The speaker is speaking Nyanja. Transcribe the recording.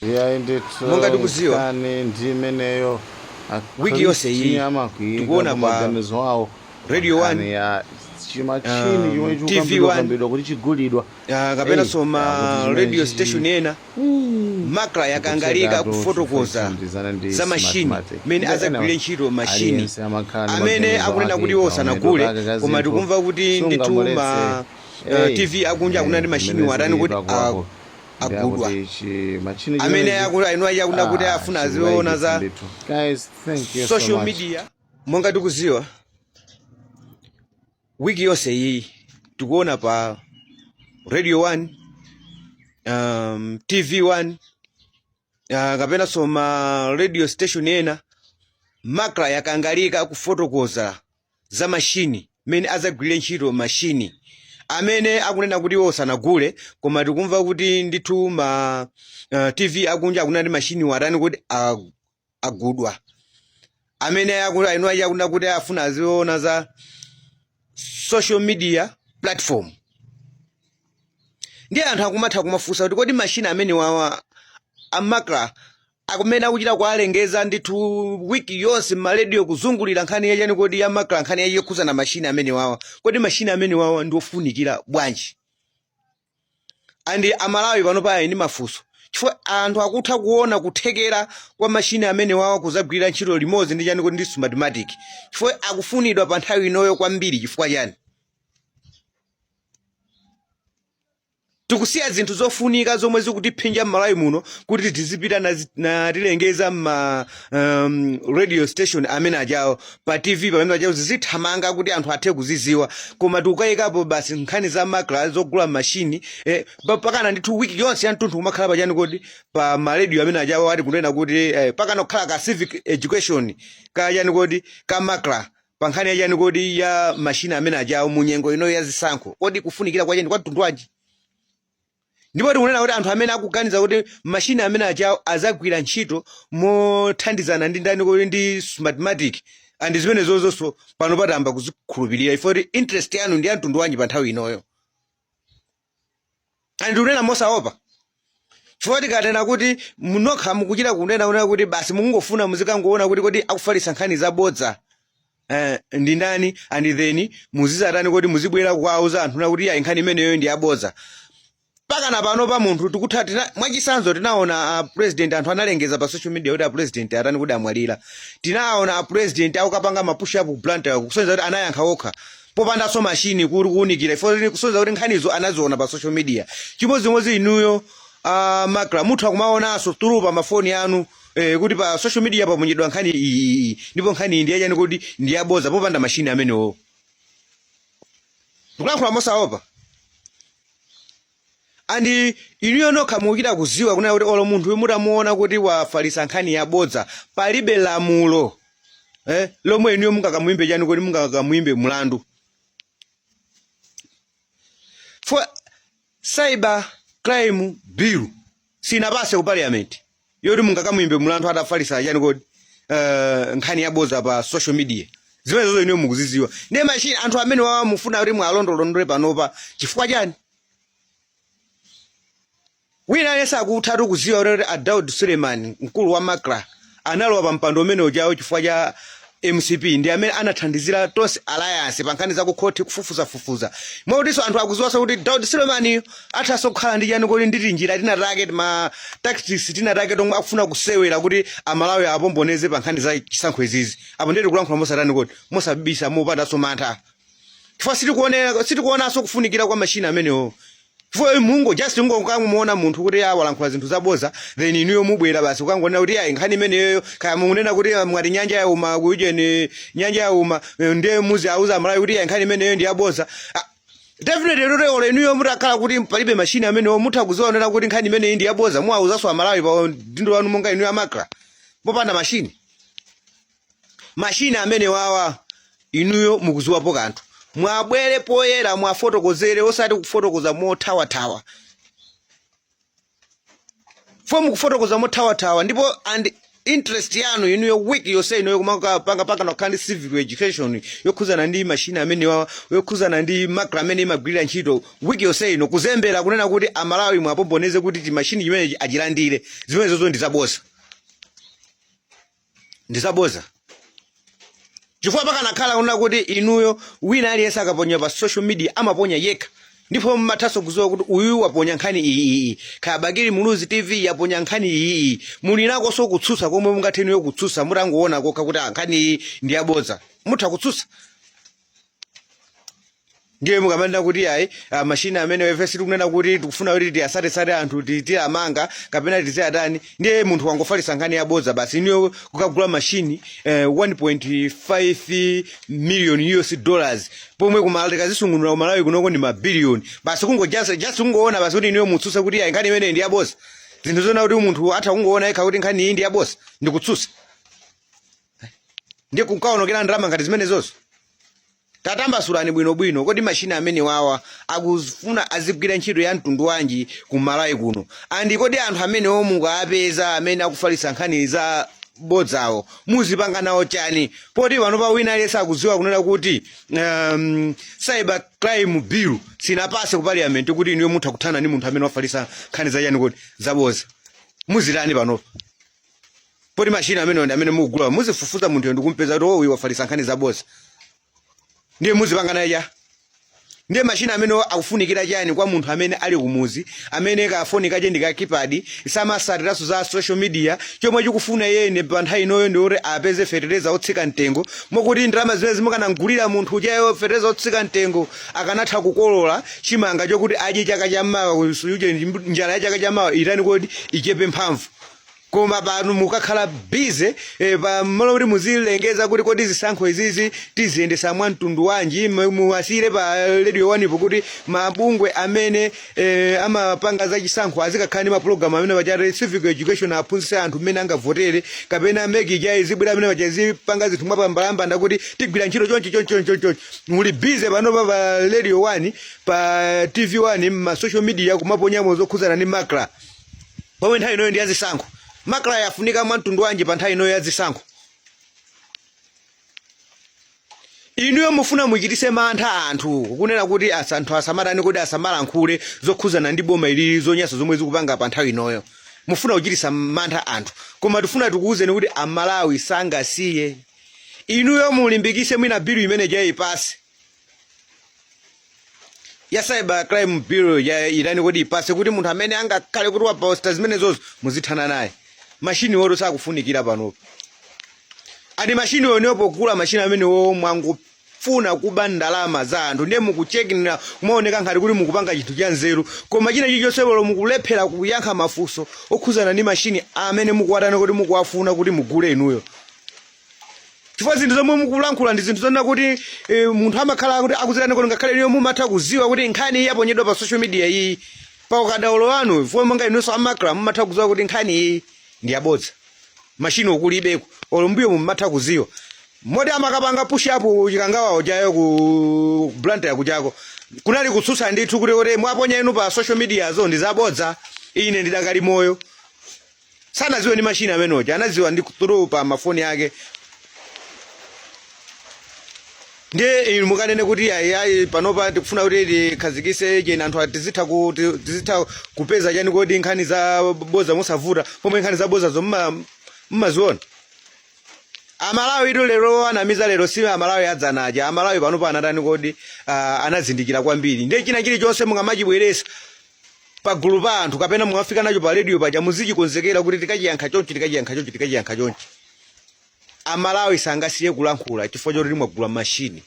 Iyayi ndithu. Monga tikuziwa, Nkhani ndi imeneyo. wiki yonse iyi Akhristu amakuyika tikuona pa maganizo awo Radio nkhani 1, ya chimachini chomwe TV 1, chikukambidwa kuti chigulidwa. Kapenanso ma akuti chimene radio chichi station ena, MACRA yakangalika Ndikusekatu kufotokoza chifukwa ndi za mashini Smartmatic. mene Ndi azagwire anyway, ntchito mashini aliyense amakhala ndi amene maganizo akunena ake, kuti iwo kaonedwe sanagule, kake ka koma zinthu, tikumva kuti ndithu sungamuletse. ma TV akunja akunena kuti mashini Zimene watani zili kuti pakwako. Ndi agudwa. akuti chimachini Amene chimenechi, akuti ainu achi akunena kuti afuna aziona za ndithu. Guys, thank you so social much. media. Monga tikuziwa, wiki yonse iyi tikuona pa Radio 1, TV 1, kapenanso ma radio station ena, MACRA yakangalika kufotokoza za mashini mene azagwirire ntchito mashini amene akunena kuti iwo sanagule, koma tikumva kuti ndithu ma TV akunja akunena kuti mashini watani kuti agudwa. Amene akuti ainu achi akunena kuti afuna aziona za social media platform. Ndiye anthu akumatha kumafunsa kuti kodi mashini amene wawa a MACRA akumene akuchita kualengeza ndithu wiki yonse m'maradio kuzungulira nkhani yachani kodi ya MACRA, nkhani yachi yokhuzana mashini amene wawa, kodi mashini amene wawa ndi ofunikira bwanji? And Amalawi pano paya ndi mafunso, chifukwa anthu akutha kuona kuthekera kwa mashini amene wawa kuzagwirira ntchito limodzi ndi chani kodi ndi Smartmatic, chifukwa akufunidwa pa nthawi inoyo kwambiri. Chifukwa chani tikusiya zinthu zofunika zomwe zikutiphinja m'Malawi muno kuti tizipita natilengeza ma radio station amene ajawo, pa TV pamene ajawo, zizithamanga kuti anthu athe kuziziwa, koma tikukayikapo basi nkhani za MACRA zogula mashini pakana ndithu wiki yonse ya mtunthu kumakhala pachani kodi pa maradio amene ajawo, ati kunena kuti pakana kukhala ka civic education kachani kodi ka MACRA pa nkhani yachani kodi ya mashini amene ajawo mu nyengo ino ya zisankho? Kodi kufunikira kwachani kwa mtundu wanji? Ndipo tikunena kuti anthu amene akuganiza kuti mashini amene ajawo azagwira ntchito mothandizana ndi ndani kodi ndi Smartmatic, and zimene zozonso pano patamba kuzikhulupirira ifo kuti interest yanu ndi ya mtundu wanji pa nthawi inoyo? And tikunena mosaopa, chifukwa tikanena kuti munokha mukuchita kunena kuti basi mukungofuna muzikangoona kuti kodi akufalitsa nkhani zabodza ndi ndani, and then muzizatani kuti muzibwera kuwauza anthu na kuti ayi, nkhani imeneyo ndi yabodza. Pakana pano pa munthu tikutha mwachisanzo tinaona a president, anthu analengeza pa social media kuti a president atani kuti amwalira. Tinaona a president akukapanga ma push up ku Blantyre, kusonyeza kuti anayankha okha popandanso mashini kuti kuwunikira ifo, kusonyeza kuti nkhanizo anaziona pa social media. Chimodzimodzi inuyo MACRA, mutha kumaonanso through pa mafoni anu kuti pa social media paponyedwa nkhani iyi, ndipo nkhani iyi ndi yachani kuti ndi yabodza, popanda mashini amenewo. Ndikulankhula mosaopa. And inuyo nokha mukuchita kuziwa kunena kuti olo munthu mutamuona kuti wafalisa nkhani yabodza, palibe lamulo lomwe inuyo mungakamuyimbe chani kuti mungakamuyimbe mulandu for cyber crime bill sinapase ku parliament yoti mungakamuyimbe mulandu atafalisa chani kodi nkhani yabodza pa social media. Zimenezo inuyo mukuziziwa. Ndiye machine anthu amene wawa mufuna kuti mwalondolondole panopa chifukwa chani? Wina aliyense akuthatu kuziwa kuti a Daud Suleiman, mkulu wa MACRA, analowa pa mpando umene ujawo chifukwa cha MCP, ndi amene anathandizira Tonse Alliance pa nkhani za kukhoti kufufuzafufuza, mwakutinso anthu akuziwanso kuti Daud Suleiman athanso kukhala ndi chani kodi nditi njira tinatake, ma tactics tinatake tomwe akufuna kusewera kuti Amalawi apomboneze pa nkhani za chisankho izizi. Apo ndeti kulankhula mosatani kodi mosabisa, mopandanso mantha, chifukwa sitikuonanso kufunikira kwa mashini amenewo, chifukwa mungo just ungokamuona munthu kuti awalankhula zinthu zaboza, then inuyo mubwera basi kukangonena kuti ayi, nkhani imeneyo, kaya mukunena kuti mwati nyanja yauma kujeni, nyanja yauma, ndiye muzi auza Amalawi kuti ayi, nkhani imeneyo ndi yaboza. Ah, definitely lero olo inuyo mutakhala kuti palibe mashini amenewo, mutha kuziwa kuti nkhani imeneyi ndi yaboza, muwauzanso Amalawi pa dindo lanu monga inuyo a MACRA popanda mashini. Mashini amene wawa inuyo mukuziwapo kanthu, mwabwere poyera mwafotokozere, osati kufotokoza mothawathawa. Fo mukufotokoza mothawathawa, ndipo and Interest yanu inuyo week yonse inuyo kumakapanga paka nakhala ndi civic education yokhuzana ndi mashini amenewa, yokhuzana ndi MACRA amene imagwirira ntchito week yonse ino, kuzembera kunena kuti Amalawi mwapomboneze kuti timashini chimenechi achilandire. Zimenezozo ndi zaboza, ndi zaboza, chifukwa pakanakhala kunena kuti inuyo wina aliyense akaponya pa social media amaponya yekha, ndipo mmathanso kudziwa kuti uyu waponya nkhani iyi iyi, kaya Bakili Muluzi TV yaponya nkhani iyi iyi, muli nakonso kutsutsa komwe mungathe inuyo kutsutsa mutangoona kokha kuti ah, nkhani iyi ndi yabodza, mutha kutsutsa. Ndiye mukamanena kuti ayi, mashini amene ife sitikunena kuti tikufuna kuti tiyasatesate anthu, tiyamanga kapena tiziyatani. Ndiye munthu wangofalitsa nkhani yabodza basi, inuyo kukagula mashini 1.5 million US dollars, pomwe kumala tikazisungunula kumalawi kunoko ndi mabiliyoni, basi kungo just kungoona basi kuti inuyo mutsutse kuti ayi, nkhani imeneyi ndi yabodza. Zinthu zona kuti munthu atha kungoona yekha kuti nkhani iyi ndi yabodza ndikutsutsa, ndiye kukaonokera ndalama ngati zimenezozo. Tatambasulani bwinobwino, kodi mashini amene wawa akufuna azigwira ntchito ya mtundu wanji ku Malawi kuno? And kodi anthu amenewo mukapeza amene akufalitsa nkhani za bodzawo muzipanga nawo chani, poti pano pa wina aliyense akudziwa kunena kuti cyber crime bill sinapase ku parliament kuti inuyo mutha kuthana ndi munthu amene wafalitsa nkhani za chani kodi zabodza? Muzitani panopa, poti mashini amenewo ndi amene mukugula? Muzifufuza munthuyo ndikumpeza kuti uyu wafalitsa nkhani zabodza, ndiye muzipanga naye cha? Ndiye mashini amenewo akufunikira chani kwa munthu amene ali kumuzi, amene kafoni kache ndi ka keypad, samasatiranso za social media? Chomwe chikufuna yene pa nthawi inoyo ndi kuti apeze fetereza otsika mtengo, mokuti ndalama zimene zimukanamgulira munthu ujayo fetereza otsika mtengo akanatha kukolola chimanga chokuti adye chaka chammawa, uje njala ya chaka chammawa itani kodi ichepe mphamvu. Koma pano mukakhala busy pamalo kuti muzilengeza kuti kodi zisankho izizi tiziyendesa mwa mtundu wanji, muwasiyire pa Radio 1 po kuti mabungwe amene amapanga za chisankho azikakhala ndi mapulogalamu amene pachati civic education, aphunzitse anthu mmene angavotere, kapena MEC ija izibwera amene pacha zipanga zinthu mwapambalambanda kuti tigwira ntchito chonchi chonchi chonchi chonchi. Muli busy panopa pa Radio 1, pa TV 1, ma social media kumaponyamo zokhuzana ndi MACRA, pomwe nthawi inoyo ndi yazisankho. MACRA yafunika mwa mtundu wanji pa nthawi inoyo yazisankho? Inuyo mufuna muchitise mantha anthu kunena kuti anthu asamatani kodi asamalankhule zokhuzana ndi boma ilili, zonyasa zomwe zikupanga pa nthawi inoyo. Mufuna kuchitisa mantha anthu, koma tifuna tikuwuzeni kuti Amalawi sangasiye. Inuyo mulimbikise mwina bill imene ipase ya cyber crime bill ya itani kodi ipase, kuti munthu amene angakhale kuti waposta zimenezozo muzithana naye. Mashini woto sakufunikira panopo, ati mashini onewo pogula mashini amenewo mwangofuna kuba ndalama za anthu. Ndiye mukuchekera kumaoneka ngati kuti mukupanga chinthu cha nzeru, koma china chilichonse lero mukulephera kuyankha mafunso okhuzana ndi mashini amene mukuwatani kuti mukuwafuna kuti mugule inuyo, chifukwa zinthu zomwe mukulankhula ndi zinthu zonena kuti munthu amakhala kuti akuzirani kuti ngakhale inuyo mumatha kuziwa kuti nkhani iyi yaponyedwa pa social media iyi pa ukadaulo wanu, chifukwa monga inunso a MACRA mumatha kuziwa kuti nkhani iyi ndi yabodza, mashini okulibeko, olo mbuyo mumatha kuziwa moti amakapanga push up Chikangawawo chayo ku Blantyre kuchako kunali kutsutsa ndithu kuti mwaponya inu pa social media zo ndi zabodza, ine ndidakali moyo. Sanaziwe ndi mashini amenoja, anaziwa ndi through pa mafoni ake. Ndiye inu mukanene kuti ayi ayi, panopa tikufuna kuti tikhazikise cheni, anthu tizitha kupeza chani kodi nkhani za boza mosavuta, pomwe nkhani za bozazo mmaziona. Amalawi tu lero anamiza, lero si Amalawi adzanaja. Amalawi panopa anatani kodi anazindikira kwambiri. Ndiye china chilichonse mukamachibweresa pagulu pa anthu kapena mwafika nacho pa radio paja, muzichikonzekera kuti tikachiyankha chonchi, tikachiyankha chonchi, tikachiyankha chonchi. Amalawi sangasiye kulankhula chifukwa choti mwagula mashini.